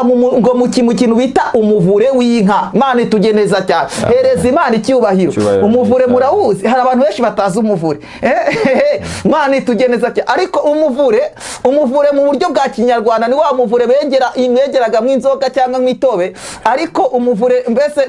Ngo mu kintu bita umuvure w'inka. Imana itujye neza cyane, hereza Imana icyubahiro. Icyubahiro Umuvure cyane. murawuzi? Hari abantu benshi batazi umuvure. Imana itujye neza cyane. Ariko umuvure mu buryo bwa kinyarwanda ni wa muvure bengera bengeragamo inzoga cyangwa nk'itobe. Ariko umuvure mbese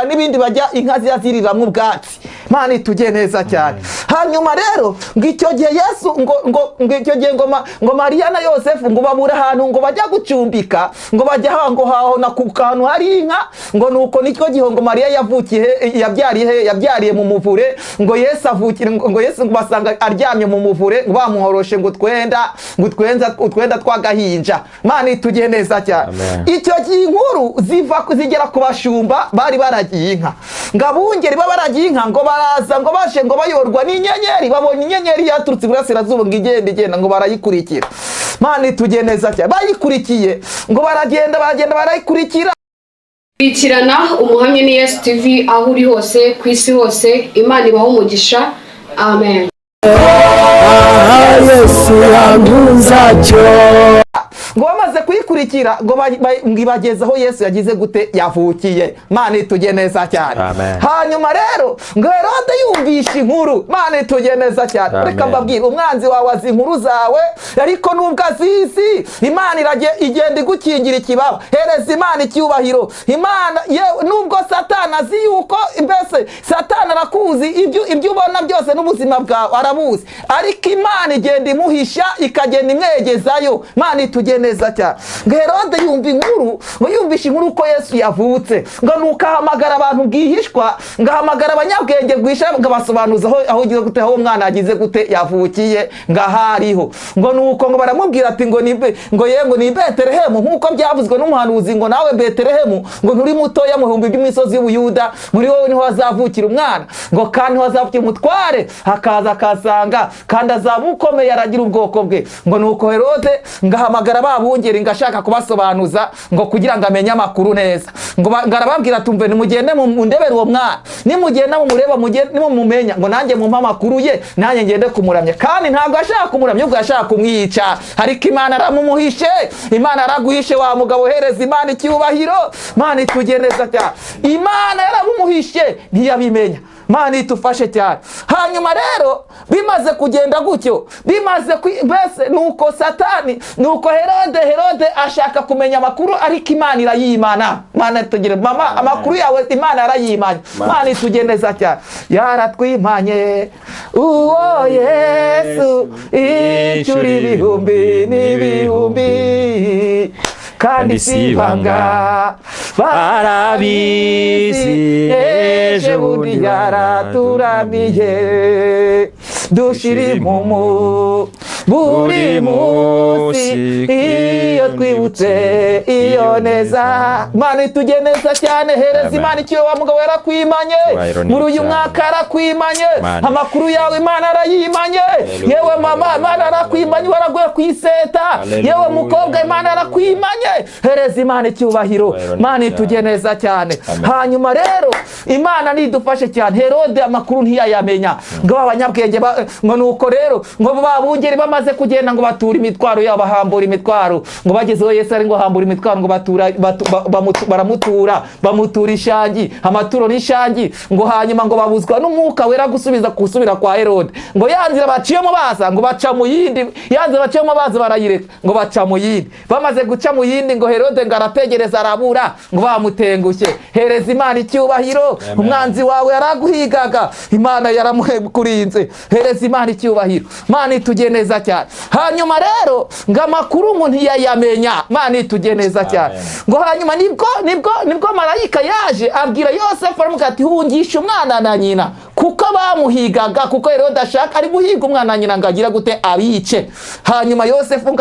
n'ibindi bajya inka ziba ziriramo ubwatsi. Imana itujye neza cyane. Hanyuma rero ngo icyo gihe Yesu ngo icyo gihe ngo Mariya na Yosefu ngo babura ahantu ngo bajya gucumbika, ngo bajya aho ngo hahona ku kantu hari inka. Ngo nuko nicyo gihe ngo Mariya yavukiye yabyariye he? Yabyariye mu muvure. Ngo Yesu avukire, ngo Yesu ngo basanga aryamye mu muvure, ngo bamuhoroshe ngo utwenda tw'agahinja. Imana itujye neza cyane. Amen. Icyo gihe inkuru ziva zigera ku bashumba bari baragiye inka, ngo abungeri baba baragiye inka ngo baraza, ngo baje ngo bayoborwa n'inyenyeri. Babonye inyenyeri yaturutse iburasirazuba, ngo igenda igenda, ngo barayikurikira. Imana itujye neza cyane. Bayikurikiye ngo baragenda, baragenda, barayikurikira. Kurikirana Umuhamya ni Yesu TV aho uri hose ku isi hose. Imana ibahe umugisha. Amen. Yesu yankunze atyo. Ngo bamaze kuyikurikira, ngo ibageze aho Yesu yagize gute? Yavukiye. Imana itujye neza cyane. Amen. Hanyuma rero ngo Herode yumvishe inkuru. Imana itujye neza cyane. Amen. Reka mbabwire, umwanzi wawe azi inkuru zawe, ariko nubwo azizi, Imana igenda igukingira ikibaba. Hereza Imana icyubahiro. Imana yewe, nubwo Satani azi yuko, mbese Satani arakuzi, ibyo ubona byose n'ubuzima bwawe arabuzi, ariko Imana igenda imuhisha, ikagenda imwegezayo. Imana itujye neza cyane. Ngo Herode yumva inkuru, ngo yumvishe inkuru ko Yesu yavutse, ngo nuko ahamagara abantu bwihishwa, ngo ahamagara abanyabwenge bwisha, ngo abasobanuza aho ugize gute, aho umwana yagize gute? Yavukiye, ngo ahariho. Ngo nuko ngo baramubwira ati ngo ni ngo ye ngo ni Betelehemu, nk'uko byavuzwe n'umuhanuzi, ngo nawe Betelehemu, ngo nturi mutoya mu bihumbi by'imisozi y'Ubuyuda, muri wowe niho hazavukira umwana, ngo kandi niho hazavukira umutware, hakaza akasanga kandi azaba ukomeye, aragira ubwoko bwe. Ngo nuko Herode ngo ahamagara ba bungeri, ngo ashaka kubasobanuza, ngo kugira ngo amenye amakuru neza. Ngo arababwira ati: "Umve, nimugende mundebere uwo mwana, nimugenda mumureba, nimumumenya, ngo nanjye mumpe amakuru ye, nanjye ngende kumuramya." Kandi ntabwo ashaka kumuramya, ubwo yashaka kumwica, ariko Imana aramumuhishe. Imana araguhishe wa mugabo. Hereza Imana icyubahiro. Imana itujye neza cyane. Imana yaramumuhishe, ntiyabimenya. Imana itufashe cyane. Hanyuma rero bimaze kugenda gutyo, mbese nuko Satani, nuko Herode ashaka kumenya amakuru, ariko Imana irayimana. Imana itugire, mama, amakuru yawe Imana yarayimanye. Imana itujye neza cyane. Yaratwimanye uwo Yesu inshuro ibihumbi n'ibihumbi, kandi si ibanga, barabizi. Ejo bundi yaraturamiye, dushira impumu buri munsi iyo twibutse iyo neza. Imana itujye neza cyane. Hereza Amen. Imana icyo wa mugabo yarakwimanye. Cyubahiro ni Muri uyu icyawe. mwaka yarakwimanye. Imana Amakuru yawe Imana arayimanye. Hallelujah. Yewe mama, Imana yarakwimanye, waraguye ku iseta. Hallelujah. Yewe mukobwa, Imana yarakwimanye. Hereza Imana icyubahiro. Cyubahiro ni Imana icyawe. itujye neza cyane. Amen. Hanyuma rero Imana nidufashe cyane. Herode amakuru ntiyayamenya. Ngo abanyabwenge ngo nuko rero ngo babungeri bamaze kugenda, ngo batura imitwaro yabo, bahambura imitwaro, ngo bagezeho Yesu ari, ngo hambura imitwaro, ngo batura baramutura, bamutura ishangi, amaturo n'ishangi. Ngo hanyuma ngo babuzwa n'Umwuka Wera gusubira kwa Herode. Ngo ya nzira baciyemo baza, ngo baca mu yindi. Ya nzira baciyemo baza barayireka, ngo baca mu yindi. Bamaze guca mu yindi, ngo Herode ngo arategereza, arabura, ngo bamutengushye. Hereza Imana icyubahiro. Amen. Umwanzi wawe yaraguhigaga, Imana yaramukurinze. Hereza Imana icyubahiro. Imana itujye neza cyane. Hanyuma rero ngo amakuru ngo ntiyayamenya. Imana itujye neza cyane. Amen. Ngo hanyuma nibwo marayika yaje abwira Yosefu, aramubwira ati: "Hungisha umwana na nyina, kuko bamuhigaga, kuko Herode ashaka, ari guhiga umwana na nyina ngo agire gute? Abice." Hanyuma Yosefu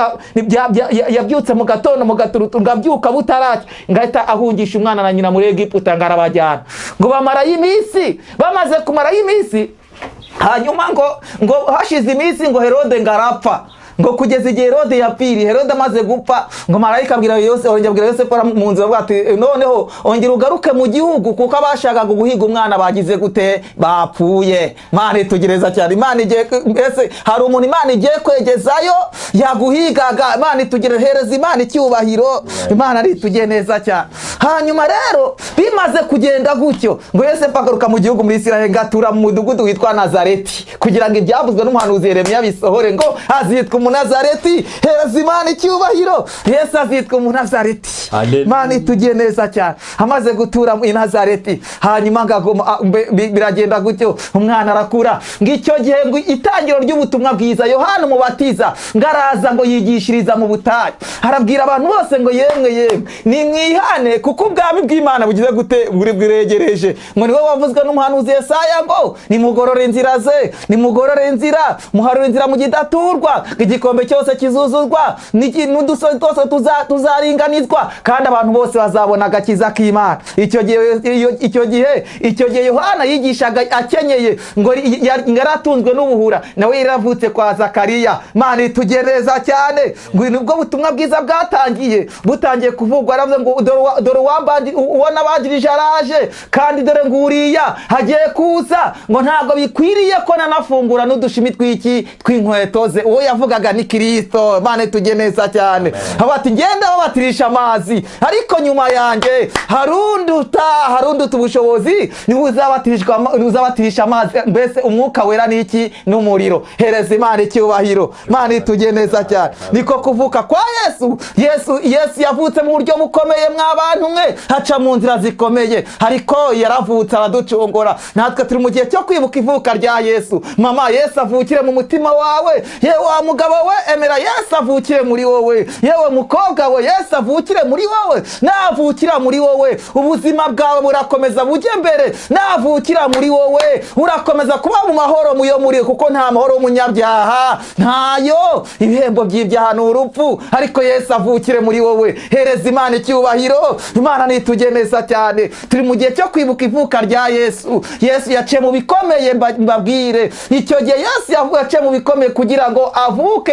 yabyutse mu gatondo, mu gaturutu, ngo abyuka butaracya, ngo ahita ahungisha umwana na nyina muri Egiputa, ngo arabajyana. Ngo bamarayo iminsi. Bamaze kumarayo iminsi, hanyuma ngo hashize iminsi, ngo Herode ngo arapfa. Ngo kugeza igihe Herode yapfiriye. Herode amaze gupfa, ngo marayika abwira Yosefu, ongera abwira Yosefu mu nzira, avuga ati noneho ongera ugaruke mu gihugu, kuko abashakaga guhiga umwana bagize gute? Bapfuye. Imana itugereza cyane. Imana igiye, mbese hari umuntu Imana igiye kwegezayo yaguhigaga. Imana itugereza, hereza Imana icyubahiro. Imana aritugiye neza cyane. Hanyuma rero bimaze kugenda gutyo, ngo Yosefu agaruka mu gihugu muri Isiraheli, ngatura mu mudugudu witwa Nazareti, kugira ngo ibyavuzwe n'umuhanuzi Yeremiya bisohore, ngo azitwa Umunazareti. Hereza Imana icyubahiro. Yesu azitwa Umunazareti. Imana itugiye neza cyane. Amaze gutura i Nazareti, hanyuma ngagoma, biragenda gutyo, umwana arakura. Ngo icyo gihe, ngo itangiro ry'ubutumwa bwiza, Yohana Umubatiza ngaraza, ngo yigishiriza mu butayu, arabwira abantu bose ngo yemwe yemwe, nimwihane, kuko ubwami bw'Imana bugize gute? Buri bwiregereje. Ngo niwe wavuzwe n'umuhanuzi Yesaya ngo nimugorore inzira ze, nimugorore inzira, muharure inzira mu gidaturwa, igikombe cyose kizuzuzwa, n'udusozi twose tuzaringanizwa, kandi abantu bose bazabona agakiza k'Imana. Icyo gihe Yohana yigishaga akenyeye, ngo yaratunzwe n'ubuhura, nawe yaravutse kwa Zakariya. Imana itugereza cyane. Ngo nibwo butumwa bwiza bwatangiye, butangiye kuvugwa, aravuze ngo dore uwo nabanjirije araje, kandi dore nguriya hagiye kuza, ngo ntabwo bikwiriye ko nanafungura n'udushimi tw'iki tw'inkweto ze. Uwo yavugaga ni Kristo. Imana ituge neza cyane. Ati ngenda babatirisha amazi, ariko nyuma yanjye harunduta ubushobozi, niwe uzabatirisha amazi, mbese umwuka wera n'iki n'umuriro. Hereza Imana icyubahiro. Imana ituge neza cyane. Niko kuvuka kwa Yesu. Yesu yavutse mu buryo bukomeye, mwabantu mwe, haca mu nzira zikomeye, ariko yaravutse araducungura. Natwe turi mu gihe cyo kwibuka ivuka rya Yesu. Mama, Yesu avukire mu mutima wawe. Yewe wa mugabo we, emera Yesu avukire muri wowe. Yewe mukobwa we, Yesu avukire muri wowe. Navukira muri wowe, ubuzima bwawe burakomeza bujye mbere. Navukira muri wowe, urakomeza kuba mu mahoro muyo muri, kuko nta mahoro y'umunyabyaha ntayo. Ibihembo by'ibyaha ni urupfu, ariko Yesu avukire muri wowe. Hereza Imana icyubahiro. Imana nituge neza cyane. Turi mu gihe cyo kwibuka ivuka rya Yesu. Yesu yaciye mu bikomeye, mbabwire. Icyo gihe Yesu yaciye mu bikomeye kugira ngo avuke,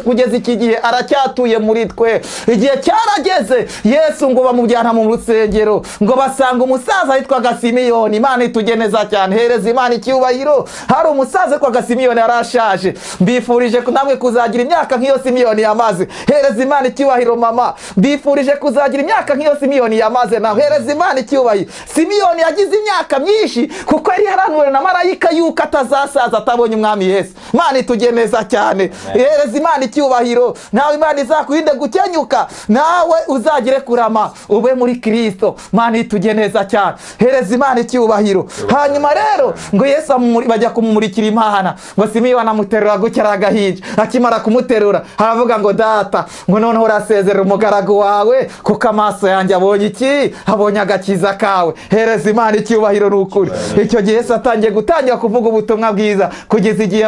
kugeza iki gihe aracyatuye muri twe. Igihe cyarageze Yesu ngo bamujyana mu rusengero, ngo basanga umusaza witwaga Simiyoni. Imana ituge neza cyane. Hereza Imana icyubahiro. Hari umusaza witwaga Simiyoni, yarashaje. Mbifurije namwe kuzagira imyaka nk'iyo Simiyoni yamaze. Hereza Imana icyubahiro. Mama, mbifurije kuzagira imyaka nk'iyo Simiyoni yamaze nawe. Hereza Imana icyubahiro. Simiyoni yagize imyaka myinshi kuko yari yaranuwe na marayika yuko atazasaza atabonye umwami Yesu. Imana ituge neza cyane. Hereza Imana icyubahiro. Nawe Imana izakurinde gukenyuka, nawe uzagire kurama ube muri Kristo. Imana ituge neza cyane. Hereza Imana icyubahiro. Hanyuma rero ngo Yesu bajya kumumurikira Imana, ngo Simiyoni amuterura gutya agahinja. Akimara kumuterura aravuga ngo data, ngo noneho urasezerera umugaragu wawe, kuko amaso yanjye abonye iki? Abonye agakiza kawe. Hereza Imana icyubahiro n'ukuri. Icyo gihe Yesu atangiye gutangira kuvuga ubutumwa bwiza, kugeza igihe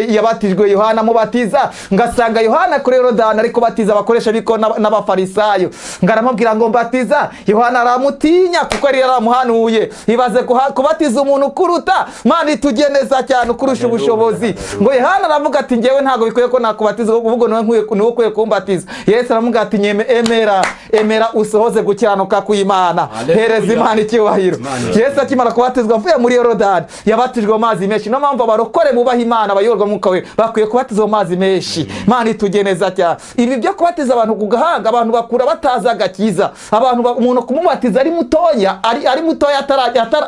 yabatijwe Yohana amubatiza. Ngasanga Yohana kuri Yorodani ariko batiza abakoresha biko n'abafarisayo. Ngaramubwira ngo mbatiza. Yohana aramutinya kuko yari yaramuhanuye. Ibaze kubatiza umuntu kuruta. Imana itugiye neza cyane, ukurusha ubushobozi. Ngo Yohana aravuga ati ngewe ntago bikwiye ko nakubatiza, ubwo niwe ukwiye kumbatiza. Yesu aramubwira ati emera, emera usohoze gukiranuka kw'Imana. Hereza Imana icyubahiro. Yesu akimara kubatizwa avuye muri Yorodani, yabatijwe amazi menshi. No mpamvu abarokore bubaha Imana bayoborwa Mwuka we bakwiye kubatizwa amazi menshi. Imana itugiye neza cyane. Ibi byo kubatiza abantu ku gahanga, abantu bakura batazi agakiza. Abantu umuntu kumubatiza ari mutoya, ari mutoya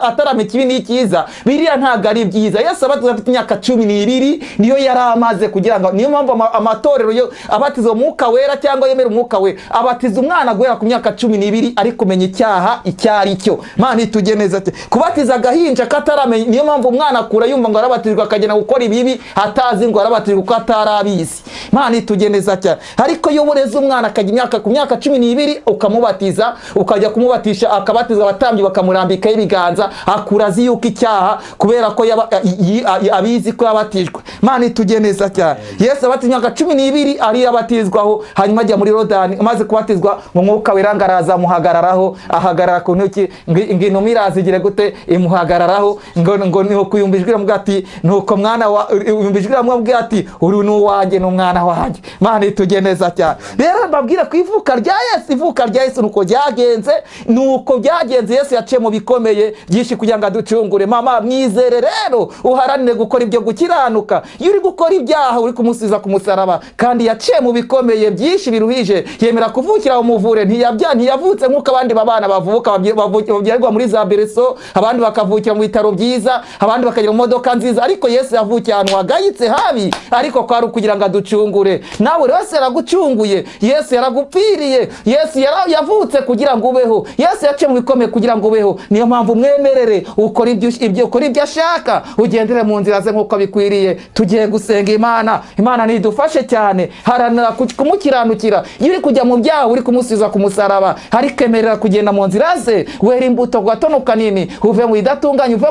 atarama ikibi n'ikiza, biriya ntabwo ari byiza. Yesu abatizwa afite imyaka 12 niyo yari amaze, kugira ngo niyo mpamvu amatorero yo abatiza Umwuka Wera cyangwa yemera Umwuka Wera abatiza umwana guhera ku myaka 12 ari kumenya icyaha icyari cyo. Imana itugiye neza cyane. Kubatiza agahinja kataramenya, niyo mpamvu umwana akura yumva ngo arabatizwa akagenda gukora ibibi atazi ngo arabatizwa kuko atarabizi. Imana itugiye neza cyane. Ariko iyo ureze umwana akajya imyaka ku myaka 12 ukamubatiza, ukajya kumubatisha akabatizwa, abatambyi bakamurambikaho ibiganza, akura azi yuko icyaha kubera ko abizi ko yabatijwe. Imana itugiye neza cyane. Yesu abatizwa imyaka 12 ari yabatizwaho, hanyuma ajya muri Yorodani. Amaze kubatizwa mu Mwuka Wera ngaraza amuhagararaho, ahagarara ku ntoki, ngo intumwa irazigire gute imuhagararaho, ngo niho kuyumva ijwi riramubwira ati nuko mwana wa, yumva ijwi riramubwira ati uri ni wanjye, ni umwana wanjye. Mana itujye neza cyane. Rero mbabwire ku ivuka rya Yesu, ivuka rya Yesu nuko ryagenze, nuko byagenze. Yesu yaciye mu bikomeye byinshi kugira ngo aducungure. Mama mwizere rero, uharanire gukora ibyo gukiranuka. Iyo uri gukora ibyaha uri kumusiza ku musaraba, kandi yaciye mu bikomeye byinshi biruhije, yemera kuvukira umuvure. Ntiyavutse nk'uko abandi babana bavuka, babyarwa muri za bereso, abandi bakavukira mu bitaro byiza, abandi bakagira mu modoka nziza, ariko Yesu yavukiye ahantu hagayitse habi, ariko kwari ukugira ngo aducungure. Nawe rero Yesu yaragucunguye, Yesu yaragupfiriye, Yesu yavutse kugira ngo ubeho, Yesu yaciye mu bikomeye kugira ngo ubeho. Niyo mpamvu mwemerere ukora ibyo ashaka, ugendere mu nzira ze nk'uko bikwiriye. Tugiye gusenga Imana, Imana nidufashe cyane. Haranira kumukiranukira. Iyo uri kujya mu byaha uri kumusiza ku musaraba, arikemerera kugenda mu nzira ze, wera imbuto gatono kanini, uve mu bidatunganye, uve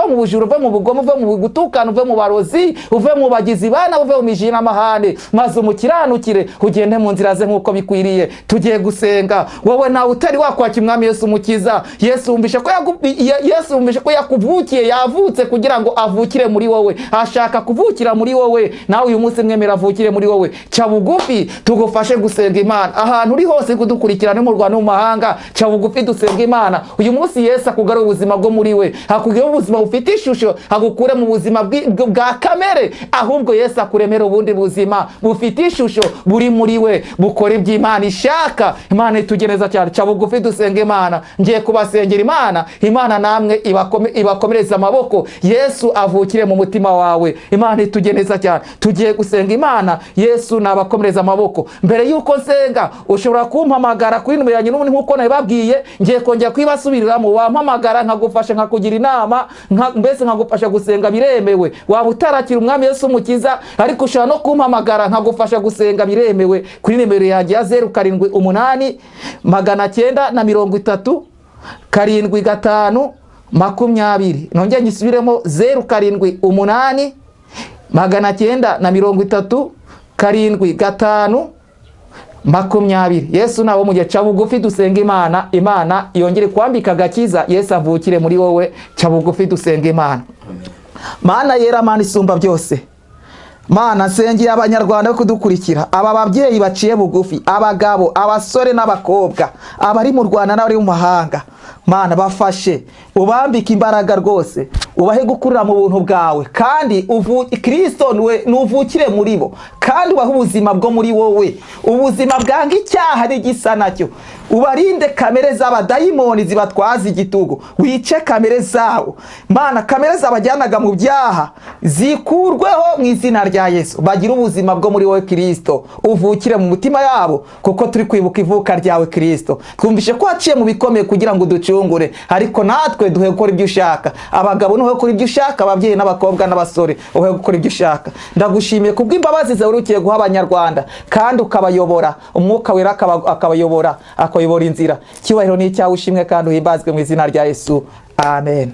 mu bujura, uve mu bugome, uve mu gutukana, uve mu barozi, uve mu bagizi bana, uve mu miji n'amahane, maze umukiranukire ugende mu nzira ze nk'uko bikwiriye. Tugiye gusenga. Wowe nawe utari wakwakira Umwami Yesu Umukiza, Yesu wumvishe ko yakuvukiye, yavutse kugira ngo avukire muri wowe, ashaka kuvukira muri wowe. Nawe uyu munsi mwemera avukire muri wowe. Ca bugufi tugufashe gusenga Imana. Ahantu uri hose kudukurikirana mu Rwanda no mu mahanga, ca bugufi dusenga Imana. Uyu munsi Yesu akugarura ubuzima bwo muri we, akugira ubuzima bufite ishusho, agukure mu buzima bwa kamere, ahubwo Yesu akuremera ubundi buzima bufite ishusho buri muri we, bukora iby'Imana ishaka. Imana itugeneza cyane. Ca bugufi dusenga Imana. Ngiye kubasengera Imana, Imana namwe ibakomereza amaboko, Yesu avukire mu mutima wawe. Imana itugeneza cyane. Tugiye gusenga Imana, Yesu nabakomereza amaboko. Mbere yuko nsenga ushobora kumpamagara kuri nimero yanjye n'ubundi nkuko nabibabwiye, ngiye kongera kwibasubiriramo. Wampamagara nkagufasha, nkakugira inama, mbese nkagufasha gusenga, biremewe. Waba utarakira Umwami Yesu Umukiza, ariko ushobora no kumpamagara nkagufasha gusenga, biremewe, kuri nimero yanjye ya 078 930 75 20. Nongeye ngisubiremo 078 930 75 20. Yesu nawe mu gihe ca bugufi dusenga Imana, Imana yongere kwambika agakiza, Yesu avukire muri wowe. Ca bugufi dusenga Imana. Mana yera, Mana isumba byose, Mana nsengeye abanyarwanda bo kudukurikira, aba babyeyi baciye bugufi, abagabo, abasore n'abakobwa, abari mu Rwanda n'abari mu mahanga, Mana bafashe, ubambike imbaraga rwose, ubahe gukurira mu buntu bwawe, kandi Kristo nuvukire muri bo, kandi ubahe ubuzima bwo muri wowe, ubuzima bwanga icyaha n'igisa nacyo. Ubarinde kamere z'abadayimoni zibatwaza igitugu, wice kamere zabo. Mana, kamere zabajyanaga mu byaha zikurweho mu izina rya Yesu. Bagira ubuzima bwo muri wowe Kristo, uvukire mu mutima yabo, kuko turi kwibuka ivuka ryawe Kristo. Twumvishe ko waciye mu bikomeye kugira ngo uducungure, ariko natwe duhe gukora ibyo ushaka. Abagabo nuhe gukora ibyo ushaka, ababyeyi n'abakobwa n'abasore uhe gukora ibyo ushaka. Ndagushimiye kubw'imbabazi zawe urukiye guha abanyarwanda, kandi ukabayobora, umwuka wera akabayobora, akayobora inzira. Icyubahiro ni icyawe, ushimwe kandi uhimbazwe mu izina rya Yesu. Amen.